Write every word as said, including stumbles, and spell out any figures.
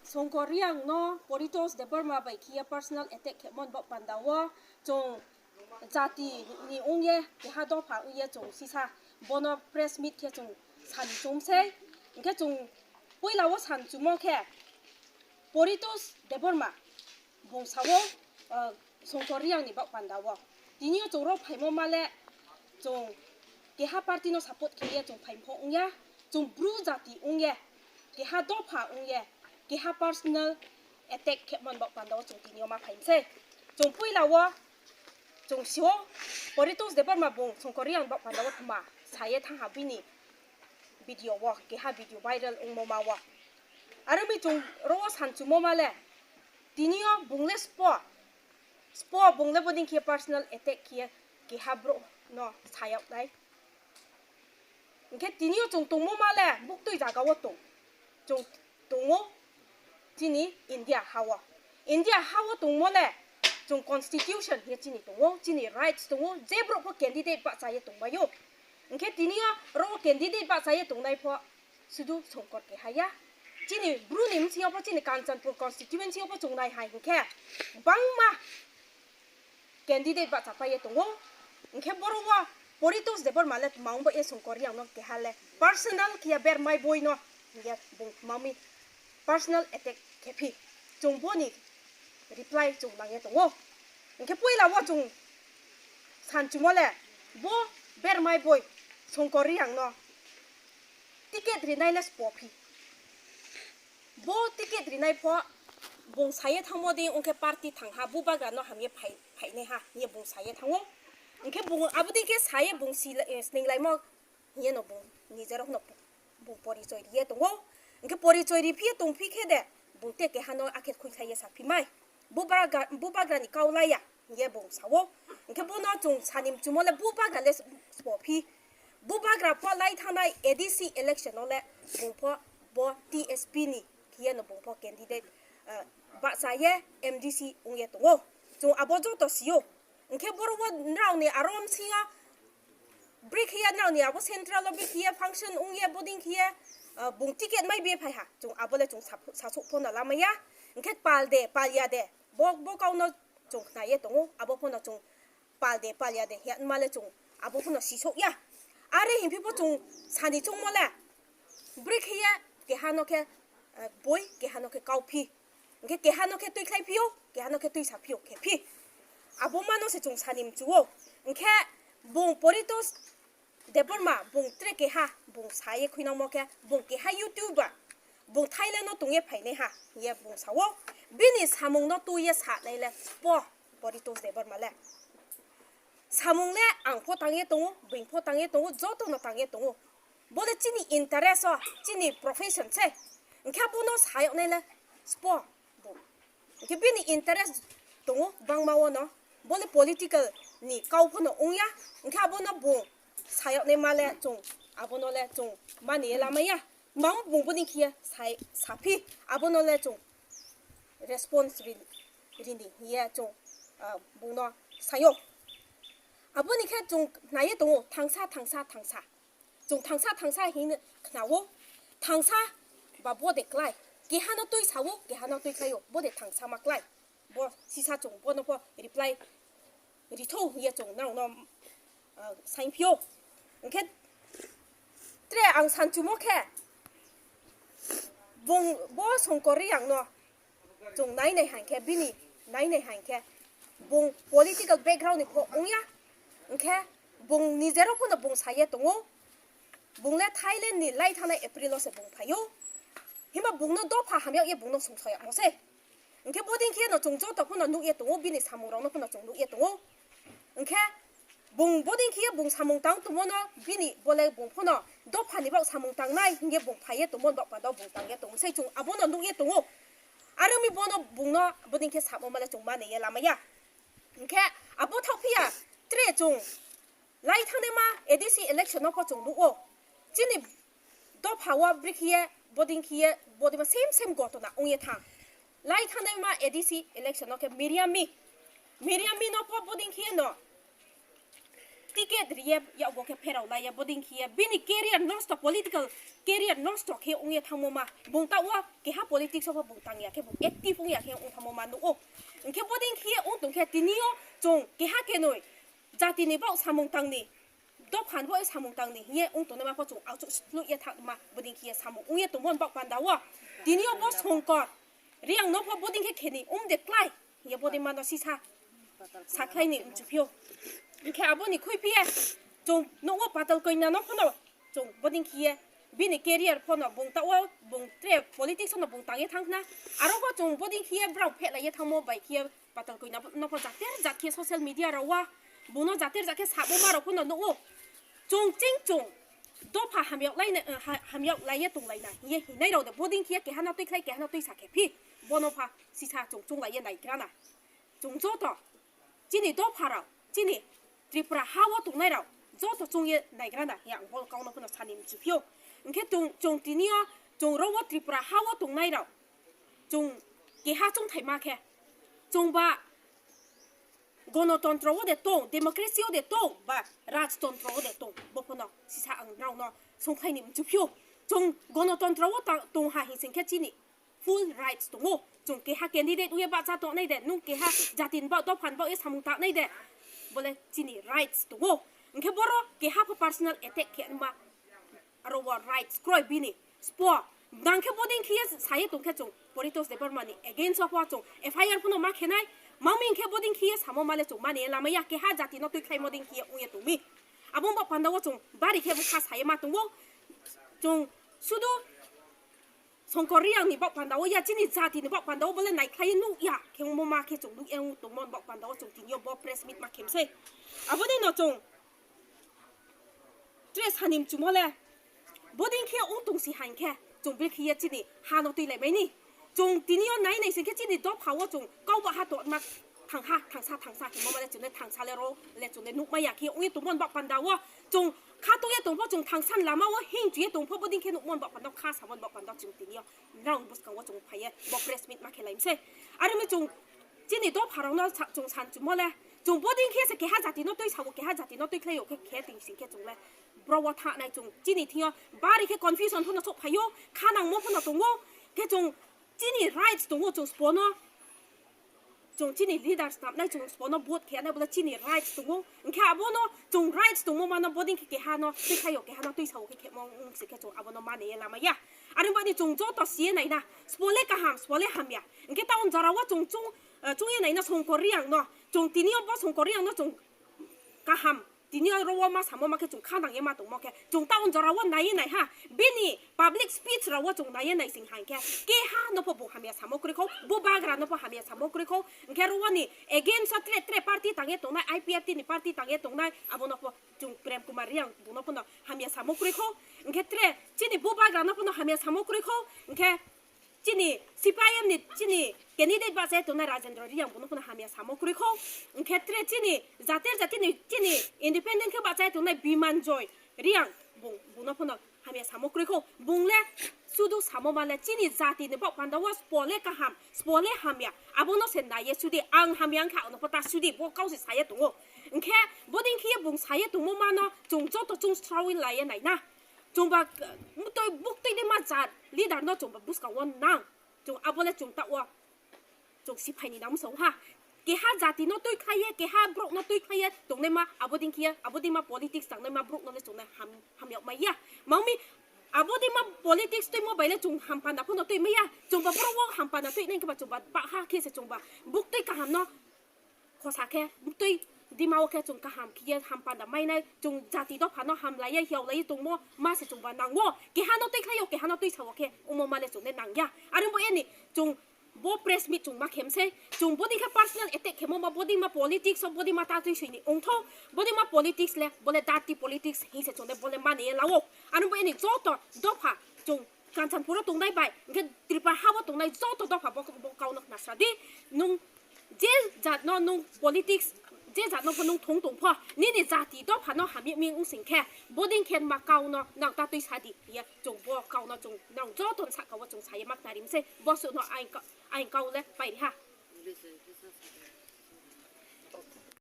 Songkor Riang no Poritos Debbarma bai khiya personal attack khemon bok panda o chwng jati ni ongye keha dopha ongye chwng sisa bono press meet khe chwng sani chumsei. Hwnkhe chwng puila o san chumo khe Poritos Debbarma bung sao, uh, Songkor Riang ni bok panda o. Tini o chwng rok phaimo male chwng keha party no support kheye chwng phaimo ongya, chwng bru jati ongye, keha dopha ongye, keha personal attack khemon bok panda o chwng tini o ma phaimsei. Chwng puila o chwng sio Poritos Debbarma bung Songkor Riang bok panda o tma saye thangha bini video o, keha video viral ongmo ma o. Aro mi chwng ro o san chumo male tini o bung le spo, spo bung le boding khe personal attack khiye keha bro no sayok nai. Hwnkhe tini o chwng tongmo male buktwi jaga o tong, chwng tongo chini India ha o. India ha o tongmo le chwng constitution hiye chini tongo, chini rights tongo, je borok bo candidate bahcha ye tongbaio. Hwnkhe tini o ro candidate bahcha ye tongnai pho sudu Songkor keha ya. Chini bru ni bsing o pho chini Kanchanpur constituency o pho chwng nai hai hwnkhe bangma candidate bahcha pai ye tongo. Hwnkhe borok o Poritos Debbarma le tma ongbo e Songkor Riang no keha le personal khiya bermai boi no hwnkhe bung tma mi personal attack khe phi chwng boni reply chwng nang ye tongo. Hwnkhe puila o chwng san chumo le bo bermai boi Songkor Riang no ticket rinai le spo phi. Bo ticket rinai pho bung saye thangmo de ongkhe party thangha bubagra no hamye phai, phainai ha hingye bung saye thango. Hwnkhe bung aboding khe saye bung sila, eh, sninglaimo hingye no bung nijerok no bung porichoi riye tongo. Hwnkhe porichoi riphiye tongphi khe de bung te keha no akhe khuikhlaiye saphi mai. Bubagra, bubagra ni kau laiya hingye bung sao. Hwnkhe bono chwng sani mchumo le bubagra le spo phi. Bubagra pho lai thanai A D C election o le bung pho bo T S P ni khiye no bung pho candidate, ah, bahcha ye M D C ongye tongo. Chwng abo joto sio. Hwnkhe borok bo nrao ni aro msingo bri khiye nrao ni abo central o bri khiye function ongye boding khiye, ah, bung ticket mai be phai ha. Chwng abo le chwng sa-, sasuk pho no lamaya. Hwnkhe pal de, pal ya de. Bo, bo kau no chwng khna ye tongo. Abo pho no chwng pal de, pal ya de, ya, male chwng abo phano sisok ya. Are himpi bo chwng sani chwngmo le. Bwrwi khe ya, keha no khe, eh, boi, keha no khe kau phi. Hwnkhe keha no khe twi khlai phio, keha no khe twi sa phio, khe phi. Abo mano se chwng sani mchuo. Hwnkhe bung Poritos Debbarma bung tre keha, bung saye khuinangmo khe, bung keha YouTuber, bung Thailand o tongye phainai ha, hingye bung sao. Bini samung no twi ye sa nai le, po, Poritos Debbarma le. Samung le ang pho tangye tongo, bwing pho tangye tongo, joto no tangye tongo. Bo le chini interest o, chini profession se. Hwnkhe bono sayok nai le, spo, bung. Hwnkhe bini interest tongo bangma o no. Bo le political ni kau phano wngya. Hwnkhe abono bung sayok nai ma le chwng, abono le chwng mani ye lama ya. Mam bung boni khiye sai saphi, abono le chwng response ri-, rini hiye chwng, ah, bungno sayo. Aboni khe chwng naiye tongo thangsa, thangsa, thangsa. Chwng thangsa, thangsa hinwi khnao. Thangsa ba bo de klai. Kehano twi sao, kehano twi khlaio. Bo de thangsa ma klai. Bo sisa chwng bono pho reply ritho hiye chwng nang no, ah, saing phio. Hwnkhe tre ang sanchumo khe bung bo Songkor Riang no chwng nai nai hai khe, bini nai nai hai khe, bung political background ni pho wngya, hwnkhe bung nijero phano bung saye tongo, bung le Thailand ni lai thanai April o se bung phaio, himba bung no dopha hamya ye bung no sung soyamo se, hwnkhe bodin khe no chwng joto phano nukye tongo, bini samung rok no phano chwng nukye tongo, hwnkhe bung bodin khiye bung samung tang tongmo no bini bole bung phano dopha ni bok samung tang nai hingye bung phaiye tongmo bok pando bung tangye tongo sai chwng abono nukye tongo. Aro mi bono bung no bodin khe samo male chwng mani ye lama ya. Hingkhe abo thok phiya tre chwng lai thangnai ma A D C election no pho chwng nukgo. Chini dopha o bwrwi khiye, bodin khiye, bodima same same gotona wngye thang. Lai thangnai ma A D C election no khe Miriam Mi. Miriam Mi no pho bodin khiye no Ticket riye yago khe pherao laiya boding khiye bini career nosto, political career nosto khe ungye thangmo ma. Bung ta o keha politics o bung tangya khe bung active ungya khe ung thangmo ma nugo. Hingkhe boding khiye ung tong khe tini o chwng keha kenoi jati ni bok samung tangni, dophan bo samung tangni hiye ung tongna ma pho chwng auchuk slu ye thangma boding khiye samung ungye tongmon bok panda o. Tini o bo Songkor Riang no pho boding khe kheni um de klai. Ye boding mano sisa sakhlai ni mchuphio. Hingkhe aboni khuipiye chwng nogo Patal Koina no phono chwng boding khiye bini career phono bung ta o bung tre politics no bung tangye thangkhna. Aro bo chwng boding khiye brao phelaiye thangmo bai khiye Patal Koina no pho jater jat khiye social media rao wa buno jater jat khe sabo ma rao phono nugo. Chwng ching chwng dopha hamyok lai na, ha-, hamyok laiye tong lai na hiye hinai rao de boding khiye keha no twi khlai keha no twi sakhe phi bono pha sisa chwng chwng laiye nai gra na. Chwng joto chini dopha rao chini Tripura ha o tongnai rao joto chwng ye nai gra na hiya ang bol kau no phono sani mchuphio. Hingkhe chwng, chwng tini o chwng rao o Tripura ha o tongnai rao chwng keha chwng thai ma khe chwng ba Gonotontro o de tong, democracy o de tong, ba rajtontro o de tong, bo phono sisa ang nrao no songkhlai ni mchuphio. Chwng gonotontro o ta-, tong ha hing sing khe chini full rights tongo. Chwng keha candidate uye bacha tongnai de, nung keha jati ni ba dophan ba uye samung tangnai de. Bole chini rights tongo. Hingkhe boro keha pho personal attack khe ma aro o rights kroi bini spo. Nang khe boding khiye saye tong khe chwng Paritosh Debbarma ni against o pho chwng F I R phono ma khenai. Mami hingkhe boding khiye samo male chwng mani lama ya keha jati no twi khlai moding khiye ungye tongmi. Abo bo panda o chwng bari khe bwkha saye ma tongo. Chwng sudu Songkor Riang ni bok panda o ya chini jati ni bok panda o bole nai khlai nuk ya khe mo ma khe chwng nuk ya tongmon bok panda o chwng tini o bo press meet ma khemsai. Aboni no chwng Tre sani mchumo le. Boding khe ung tong si hain khe chwng bwkhiye chini ha no twi lai mai ni. Chwng tini o nai nai sing khe chini dopha o chwng kau ba ha to ma thang ha thangsa thangsa khe mo ma le chwng le thangsa le ro le chwng le nuk ma ya khe ung ye tongmon bak panda o chwng kha tong ye tong pho chwng thangsa ni lama o hing chu ye tong pho boding khe nukmon bak panda kha samon bak panda chwng tini o nang bwskang o chwng phai ye bo press meet ma khe lai mse. Are mi chwng Chini dopharokno sa-, chwng san chumole, chwng boding khe se keha jatino twi sabo, keha jatino twi khlaio khe, khe twi sing khe chwngle borok o thangnai chwng chini thwio bari khe confusion phano sok phaio, kha nangmo phano tongo, khe chwng chini rights tongo, chwng spono, chwng chini leaders namnai, chwng spono vote khe nai bole chini rights tongo, hwnkhe abono chwng rights tongmo mano boding khe keha no twi khlaio, keha no twi sao khe khemo wng se khe chwng abono mani ye lama ya. Ani bani chwng joto siye naina, spole kaham, spole hamya. Hwnkhe taun jora o chwng chung, eh, chungya naina Songkor Riang no. Chwng tini o bo Songkor Riang no chwng kaham. Tini o ro o ma samo ma khe chwng kha nang ye ma tongmo khe. Chwng taun jora o nai nai ha. Bini public speech rao o chwng nai nai sing hai khe. Keha no pho bo hamya samo kwrwi kho. Bo bagra no pho hamya samo kwrwi kho. Hwnkhe ro o ni against o tre tre party tang ye tongnai, I P F T ni party tang ye tongnai. Abo no pho chwng Prem Kumar Riang bo no pho no hamya samo kwrwi kho. Hwnkhe tre chini bo bagra no pho no hamya samo kwrwi kho. Hwnkhe Chini C P I M ni chini candidate bachai tongnai Rajendra Riang bono phano hamya samo kwrwi kho. Hwnkhe tre chini jater jatini chini independent khe bachai tongnai Biman Joy Riang bung bono phano hamya samo kwrwi kho. Bung le sudu samo male chini jati ni bok panda o spole kaham, spole hamya. Abono se naiye sudi ang hamya wngkha ano pho ta sudi bo kau se saye tongo. Hwnkhe boding khiye bung saye tongmo mano chwng joto chwng srawi laiye naina. Chwngba, uh, muktwi, buktwi de ma jat leader no chwngba bwskango nang. Chwng abole chwng ta o. Chwng siphai ni nang msong ha. Keha jati no twi khlaiye, keha borok no twi khlaiye, tongnai ma aboding khiye, aboding ma politics tangnai ma borok no le chwng nai ham, hamyok maya. Mangmi aboding ma politics twi mo bai le chwng hampanda phano twi maya. Chwngba borok o hampanda twi nai khe ba chwngba ba ha khe se chwngba buktwi kaham no Khosa khe twi dima o khe chwng kaham khiye hampanda mainai, chwng jati dophano hamlaiye hiyaolaiye tongmo ma se chwngba nango. Kehano twi khlaio, kehano twi sao khe omo male chwngde nangya. Are bo eni chwng bo press meet chwng ma khemsai, chwng bodi khe personal attack khemo ma bodi ma politics o bodi ma ta twi swini ongtho, bodi ma politics le bole dirty politics hinse chwngde bole maniye lao. Are bo eni joto dopha chwng Kanchanpur o tongnai bai, hwnkhe Tripura ha o tongnai joto dopha bo, bo kau no khna sa di. Nwng je jat no nwng politics, je jat no pho nwng thung tong pho, nini jati dopha no hamya ming wng sing khe, boding khe ma kau no nang ta twi sa di, ya chwng bo kau no chwng nang joto ni saka o chwng sa ya ma khna ri mse, bo suh no ain ka-, ain kau le pai ri ha.